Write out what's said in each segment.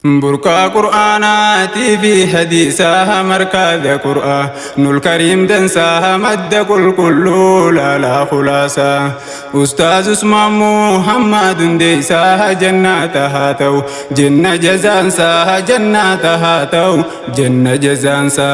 Burqaa qur'aanaatii fi hadiisaa markaadha qur'aanul kariim dansaa madda qulqulluu laalaa khulaasaa. Ustaaz Usmaan Muhammad hundeessaa jannaata haa ta'u jenna jazaansaa jannaata haa ta'u jenna jazaansaa.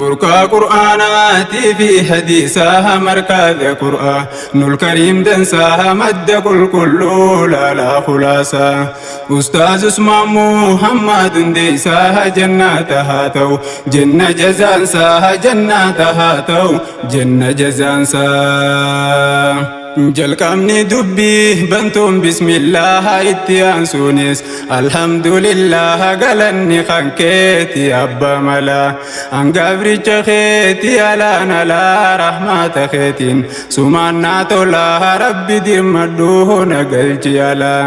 Burqaa qur'aanaatii fi hadiisaa markaadha qur'aanul kariim dansaa madda qulqulluu laalaa khulaasaa. Ustaaz Usmaan Muhammad hundeessaa jannaata haa ta'u jenna jazaansaa jannaata haa ta'u jenna jazaansaa. Jalqabni dubbii bantuun bismillaaha itti aansuunis alhamdulillah galanni kan keeti abba malaa hangabricha keeti alaan alaa rahmaata keetiin sumaannaa tolaa rabbi dirmadhuu na galchi alaa.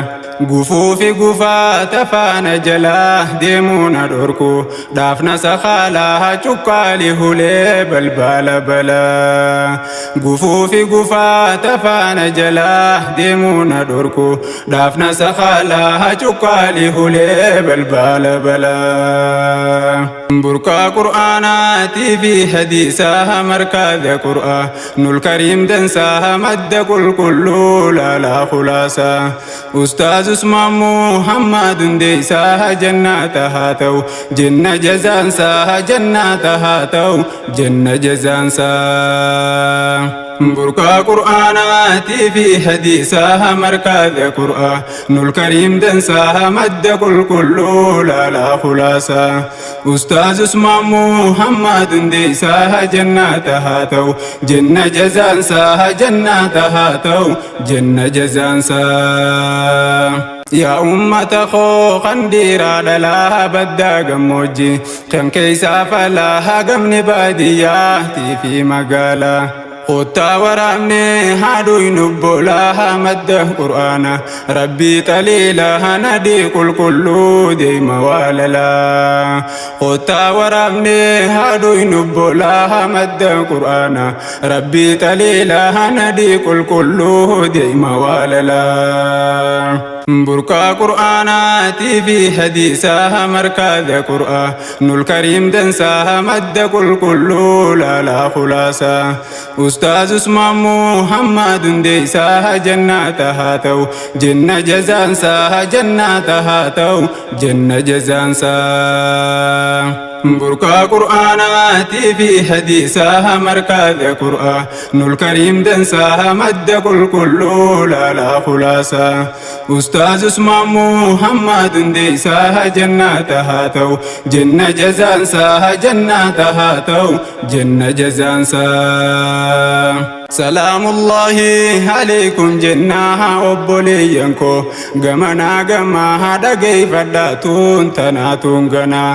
Gufuu fi gufaa tafaana jalaa deemuu na dhorku dhaafna sakaalaa cuqqaali hulee balbala balaa. Gufuu fi gufaa tafaana jalaa deemuu na dhorku dhaafna sakaalaa cuqqaali hulee balbala balaa. Burqaa qur'aanaatii fi hadiisaa markaadha qur'aanul kariim dansaa madda qulqulluu laalaa khulaasaa. Ustaaz Usmaan Muhammad hundeessaa jannaata haa ta'u jenna jazaansaa jannaata haa ta'u jenna jazaansaa. Burqaa qur'aanaatii fi hadiisaa markaadha qur'aanul kariim dansaa madda qulqulluu laalaa khulaasaa. Ustaaz Usmaan Muhammad hundeessaa jannaata haa ta'u jenna jazaansaa jannaata haa ta'u jenna jazaansaa. Yaa ummata koo kan dhiiraa dhalaa baddaa gammoojjii kan keessaa falaa gamni baadiyyaatii fi magaalaa. Kottaa waraabnee haadhuun obbolaa madda qur'aana rabbii xaliilaa nadii qulqulluu deema waalalaa. Kottaa waraabnee haadhuun obbolaa madda qur'aana rabbii xaliilaa nadii qulqulluu deema waalalaa. Burqaa qur'aanaatii fi hadiisaa markaadha qur'aanul kariim dansaa madda qulqulluu laalaa khulaasaa. Ustaaz Usmaan Muhammad hundeessaa jannaata haa ta'u jenna jazaansaa jannaata haa ta'u jenna jazaansaa. Burqaa qur'aanaatii fi hadiisaa markaadha qur'aanul kariim dansaa madda qulqulluu laalaa khulaasaa. Ustaaz Usmaan Muhammad hundeessaa jannaata haa ta'u jenna jazaansaa jannaata haa ta'u jenna jazaansaa. Salaamullahi alaykum jennaa obboleeyyan koo gamanaa gamaa dhageeffadhaa tuun tanaa tuun ganaa.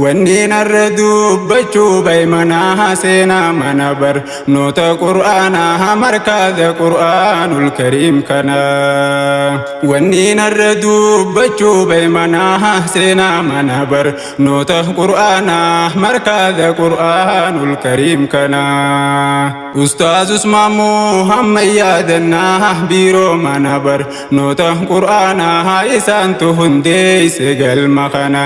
Wanni narra dubbachuu baymanaa seenaa mana barnoota qur'aanaa markaadha qur'aanul kariim kana. Wanni narra dubbachuu baymanaa seenaa mana barnoota qur'aanaa markaadha qur'aanul kariim kana. Ustaaz Usmaan Muhammad yaadannaa biiroo mana barnoota qur'aanaa isaantu hundeesse galma kana.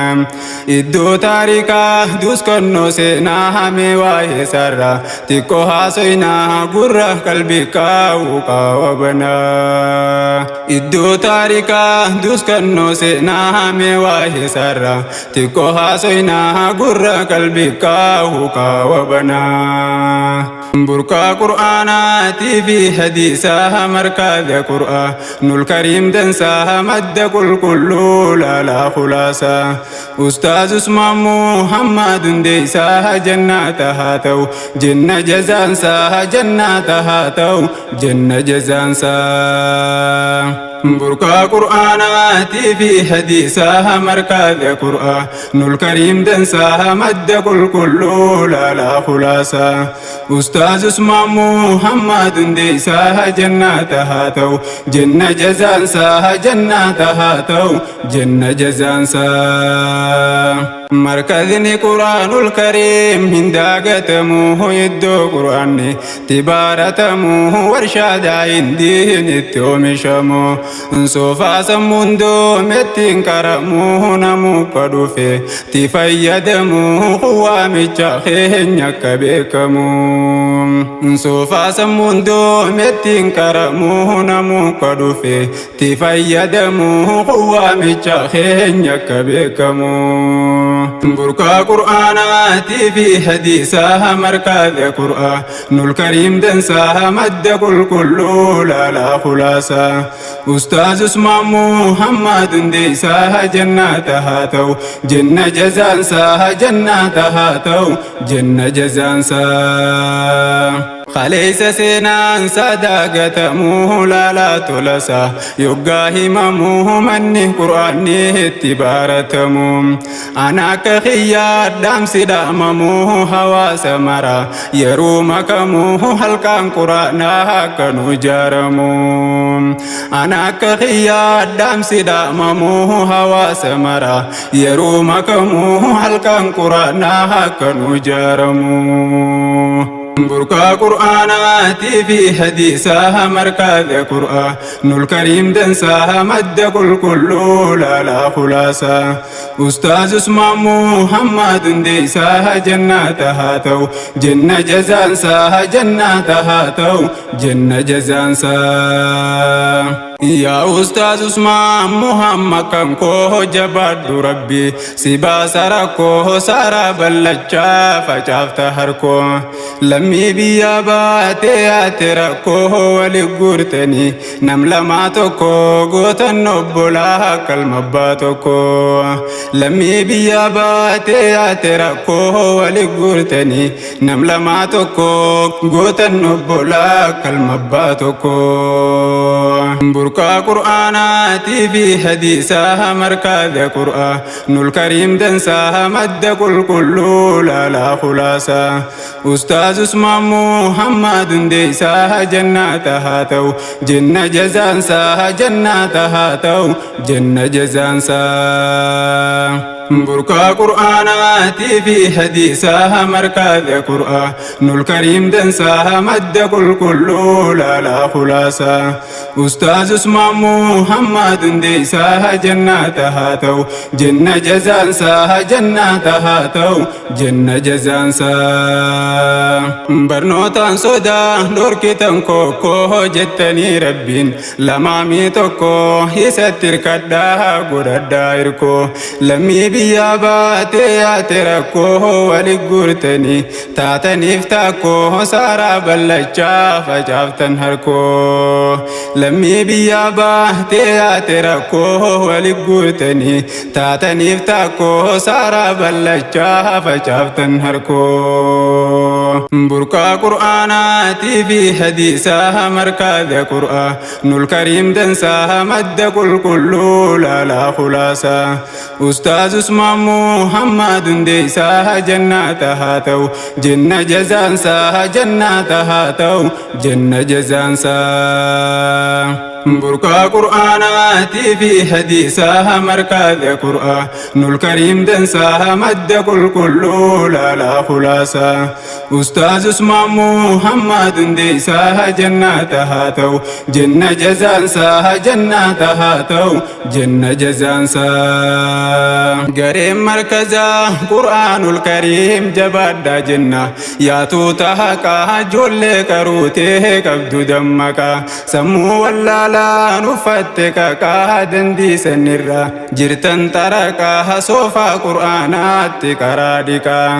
Iddoo taarikaa duskannoo seenaa hamee waa'ee sarara xiqqoo haasoynaa gurra qalbii kaa'u qaawabanaa. Iddoo taarikaa duskannoo seenaa hamee waa'ee sarara xiqqoo haasoynaa gurra qalbii kaa'u qaawabanaa. Burqaa qur'aanaatii fi hadiisaa markaadha qur'aanul kariim dansaa madda qulqulluu laalaa khulaasaa. Ustaaz Usmaan Muhammad hundeessaa jannaata haa ta'u jenna jazaansaa jannaata haa ta'u jenna jazaansaa. Burqaa qur'aanaatii fi hadiisaa markaadha qur'aanul kariim dansaa madda qulqulluu laalaa khulaasaa. Ustaaz Usmaan Muhammad hundeessaa jannaata haa ta'u jenna jazaansaa jannaata haa ta'u jenna jazaansaa. Markazni Qur'aanul Kariim hin daagatamu, iddoo Qur'aanni itti baratamu, warshaa daa'iin itti oomishamu, soofaa sammuun doometti hin qaramu, namuu dhufe itti fayyadamu, waamicha keenya akka beekamu. Soofaa sammuun doometti hin qaramu, namuu dhufe itti fayyadamu, waamicha keenya akka beekamu. Burqaa Qur'aanaatii fi hadiisaa, markaza Qur'aanul Kariim dansaa, madda qulqulluu laalaa khulaasaa. Ustaaz Usmaan Muhammad Hundeessaa, jannata haa ta'u jenna jazaansaa, jannata haa ta'u jenna jazaansaa. Kaleessa seenaan sadaagatamuu, laalaa tolasaa yoggaa himamuu, manni Qur'aanni itti baratamu. Ana akka kiyyaa dhaamsi dhaamamuu, hawaasa mara yeroo makamuu, halkaan Qur'aanaa akka nu ijaaramu. Ana akka kiyyaa dhaamsi dhaamamuu, hawaasa mara yeroo makamuu, halkaan Qur'aanaa akka nu ijaaramu. Burqaa Qur'aanaatii fi hadiisaa, markaza Qur'aanul Kariim dansaa, madda qulqulluu laalaa khulaasaa. Ustaaz Usmaan Muhammad Hundeessaa, jannata haa ta'u jenna jazaansaa, jannata haa ta'u jenna jazaansaa. Yaa Ustaaz Usmaan Muhammad kan koo, jabaadhu, Rabbi si baasa rakkoo, saaraa ballachaa facaafta harkoo. Lammii biyyaa baatee yaate rakkoo wali guurtanii, nam lamaa tokko gootan, obbolaa kalma abbaa tokko. Lammii biyyaa baatee yaate rakkoo wali guurtanii, nam lamaa tokko gootan, obbolaa kalma abbaa tokko. Burqaa Qur'aanaatii fi hadiisaa, markaza Qur'aanul Kariim dansaa, madda qulqulluu laalaa khulaasaa. Ustaaz Usmaan Muhammad Hundeessaa, jannata haa ta'u jenna jazaansaa, jannata haa ta'u jenna jazaansaa. Burqaa Qur'aanaatii fi hadiisaa, markaza Qur'aanul Kariim dansaa, madda qulqulluu laalaa khulaasaa. Ustaaz Usmaan Muhammad Hundeessaa, jannata haa ta'u jenna jazaansaa, jannata haa ta'u jenna jazaansaa. Barnootaan sodaa dhorkitan kokkoo jettanii, Rabbiin lamaamii tokko isatti hirkadhaa, godhadhaa hirkoo. Lammii biyyaa baatee yaate rakkoo wali guurtanii, taataniif taakkoo, saaraa ballachaa facaaftan harkoo. Lammii biyyaa baatee yaate rakkoo wali guurtanii, taataniif taakkoo, saaraa ballachaa facaaftan harkoo. Burqaa Qur'aanaatii fi hadiisaa, markaza Qur'aanul Kariim dansaa, madda qulqulluu laalaa khulaasaa. Ustaaz Usmaan Muhammad Hundeessaa, jannata haa ta'u jenna jazaansaa, jannata haa ta'u jenna jazaansaa. Burqaa Qur'aanaatii fi hadiisaa, markaza Qur'aanul Kariim dansaa, madda qulqulluu laalaa khulaasaa. Ustaaz Usmaan Muhammad Hundeessaa, jannata haa ta'u jenna jazaansaa, jannata haa ta'u jenna jazaansaa. Gareen markazaa Qur'aanul Kariim jabaadhaa jenna, yaatuuta haqaa, ijoollee qaruutee qabdu dammaqaa, sammuu wallaalaan uffatte qaqaa, dandiisanirra jirtan xaraqaa, soofaa Qur'aanaatti karaa dhiqaa.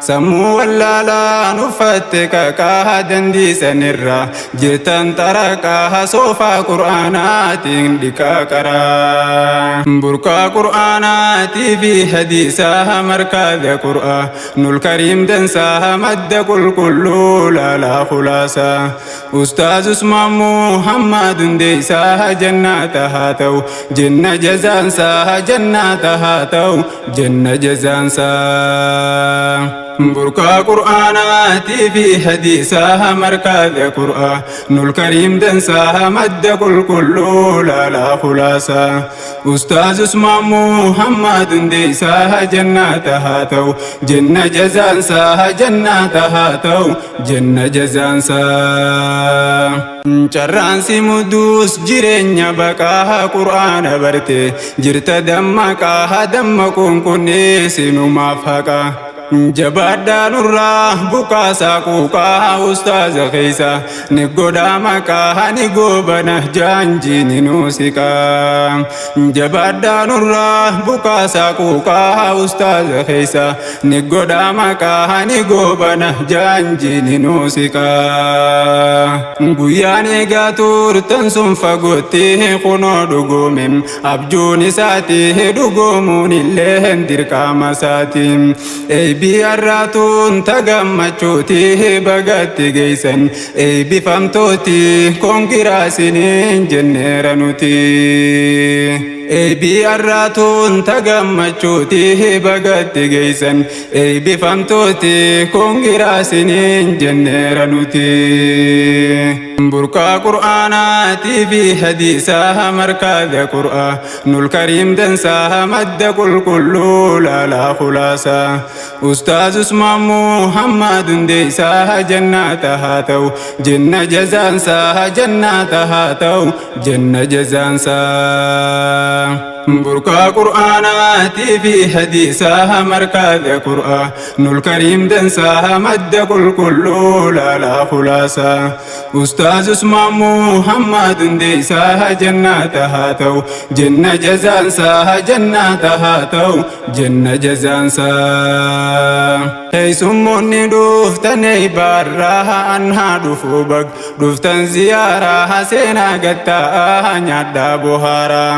Sammuu wallaalaan uffatte qaqaa, dandiisanirra jirtan xaraqaa, soofaa Qur'aanaatiin dhiqaa qaraa. Burqaa Qur'aanaatii fi hadiisaa, markaza Qur'aanul Kariim dansaa, madda qulqulluu laalaa khulaasaa. Ustaaz Usmaan Muhammad Hundeessaa, jannata haa ta'u jenna jazaansaa, jannata haa ta'u jenna jazaansaa. Burqaa qur'aanaatii fi hadiisaa markaadha qur'aanul kariim dansaa madda qulqulluu laalaa khulaasaa. Ustaaz Usmaan Muhammad Hundeessaa jannaata haa ta'u jenna jazaansaa, jannaata haa ta'u jenna jazaansaa. Carraan si muduus jireenya baqaa qur'aana barte jirta dammaqaa, dammaquun kunneesinumaaf haqa. Jabaadhaa, nurraa buqaasaa quuqaa, ustaaza keessa ni godhaa maqaa, ni goobana jaanjii ni nuusiqaa. Jabaadhaa, nurraa buqaasaa quuqaa, ustaaza keessa ni godhaa maqaa, ni goobana jaanjii ni nuusiqaa. Guyyaan eegaa turtan sun fagootti kunoo dhugoome, abjuun isaati dhugoomuun illee dirqama isaati. Eebbii har'aatuun tagammachuuti bagatti geessan, eebbifamtooti koongiraasiniin jenneera nuti. Eebbii har'aatuun tagammachuuti bagatti geessan, eebbifamtooti koongiraasiniin jenneera nuti. Burqaa qur'aanaatii fi hadiisaa markaadha qur'aanul kariim dansaa madda qulqulluu laalaa khulaasaa. Ustaaz Usmaan Muhammad Hundeessaa jannaata haa ta'u jenna jazaansaa, jannaata haa ta'u jenna jazaansaa. Burqaa qur'aanaatii fi hadiisaa markaadha qur'aanul kariim dansaa madda qulqulluu laalaa khulaasaa. Ustaaz Usmaan Muhammad Hundeessaa jannaata haa ta'u jenna jazaansaa, jannaata haa ta'u jenna jazaansaa. Keessummoonni dhuftan baarraa anhaa dhufu, bag dhuftan ziyaaraa, seenaa gattaa nyaadhaa bohaaraa.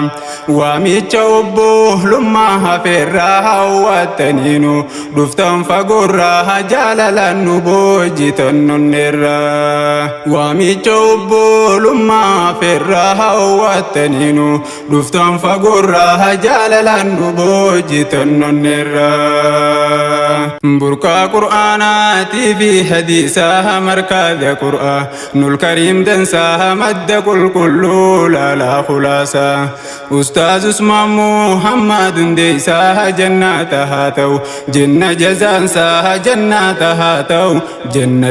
Waamicha obbolummaa hafeerraa hawwattaniinu dhuftan fagoorraa, jaalalaan nu boojitan nonneerraa. Waamicha obbolummaa hafeerraa hawwattaniinu dhuftan fagoorraa, jaalalaan nu boojitan nonneerraa. Burqaa qur'aanaatii fi hadiisaa markaadha qur'aanul kariim dansaa madda qulqulluu laalaa khulaasaa. Ustaaz Usmaan Muhammad Hundeessaa jannaata haa ta'u jenna jazaansaa, jannaata haa ta'u jenna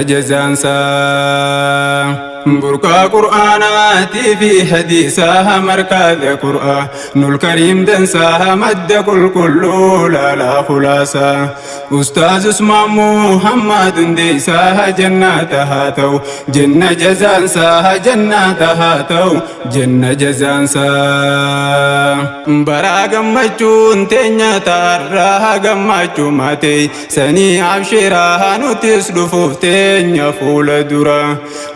jazaansaa. Burqaa qur'aanaatii fi hadiisaa markaadha qur'aanul kariim dansaa madda qulqulluu laalaa khulaasaa. Ustaaz Usmaan Muhammad Hundeessaa jannaata haa ta'u jenna jazaansaa, jannaata haa ta'u jenna jazaansaa. Baraa gammachuun teenya taarraa gammachuu matee sanii abshiraa, nutis dhufuuf teenya fuula dura.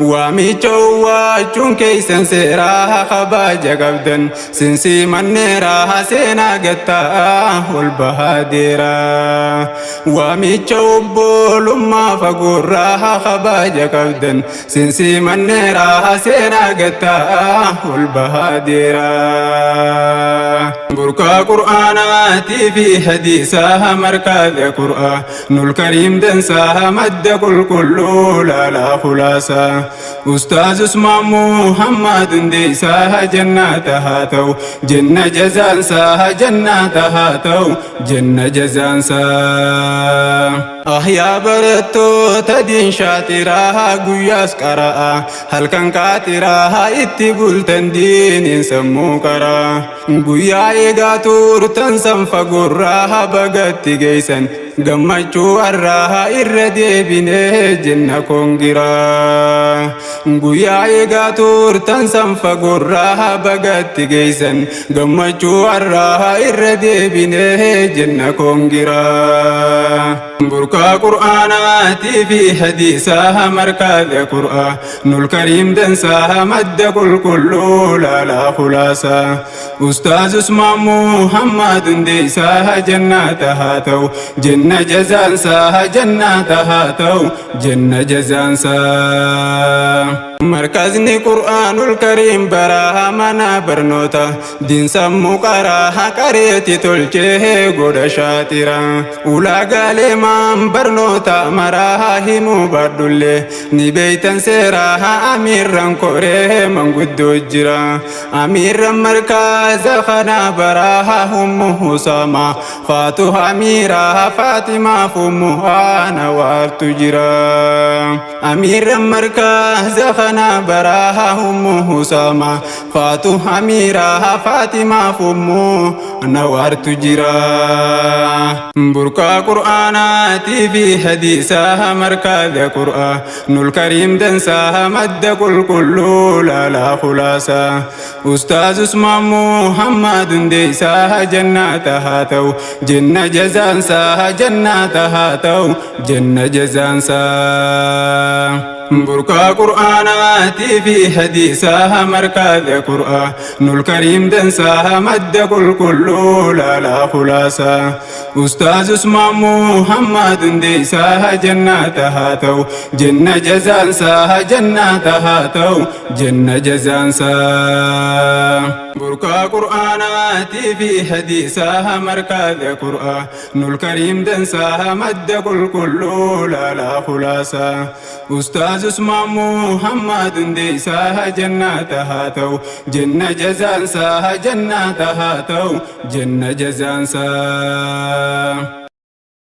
Waamicha uwwaachuun keeysan seeraa kabaja qabdan sinsii manneeraa, seenaa gattaa ol bahaa deeraa. Waamicha obbolummaa fagoorraa kabaja qabdan sinsii manneeraa, seenaa gattaa ol bahaa deeraa. Burqaa qur'aanaatii fi hadiisaa markaadha qur'aanul kariim dansaa madda qulqulluu laalaa khulaasaa. Ustaaz Usmaan Muhammad Hundeessaa jannaata haa ta'u jenna jazaansaa, jannaata haa ta'u jenna jazaansaa. Ahyaa barattoota diin shaatiraa, guyyaas qara'a halkan qaatiraa, itti bultan diiniin sammuu qaraa. Guyyaa eegaa turtan san fagoorraa bagatti geessan, gammachuu har'aa irra deebinee jenna koongiraa. Guyyaa eegaa turtan san fagoorraa bagatti geessan, gammachuu har'aa irra deebinee jenna koongiraa. Burqaa qur'aanaatii fi hadiisaa markaadha qur'aanul kariim dansaa madda qulqulluu laalaa khulaasaa. Ustaaz Usmaan Muhammad Hundeessaa jannaata haa ta'u jenna jazaansaa, jannaata haa ta'u jenna jazaansaa. Markazni Qur'aanul Kariim baraa mana barnoota diin sammuu qaraa qareeti tolchee godha shaatira. Ulaagaalee maan barnoota maraa himuu baadhullee ni beeytan seeraa amiirran koree manguddoo jira. Amiirran markaza kana baraa Ummu Usama Faatu Amiiraa Faatimaaf Ummu Ana waartu jira. Amiirran markaza kana baraa Ummu Usama Faatu Amiiraa Faatimaaf Ummu Ana waartu jira. Burqaa Qur'aanaatii fi hadiisaa markaza Qur'aanul Kariim dansaa madda qulqulluu laalaa khulaasaa. Ustaaz Usmaan Muhammad Hundeessaa jannata haa ta'u jenna jazaansaa, jannata haa ta'u jenna jazaansaa. Burqaa Qur'aanaatii fi hadiisaa markaza Qur'aanul Kariim dansaa madda qulqulluu laalaa khulaasaa. Ustaaz Usmaan Muhammad Hundeessaa jannata haa ta'u jenna jazaansaa, jannata haa ta'u jenna jazaansaa. Burqaa Qur'aanaatii fi hadiisaa markaza Qur'aanul Kariim dansaa madda qulqulluu laalaa khulaasaa. Ustaaz Usmaan Muhammad Hundeessaa jannata haa ta'u jenna jazaansaa, jannata haa ta'u jenna jazaansaa.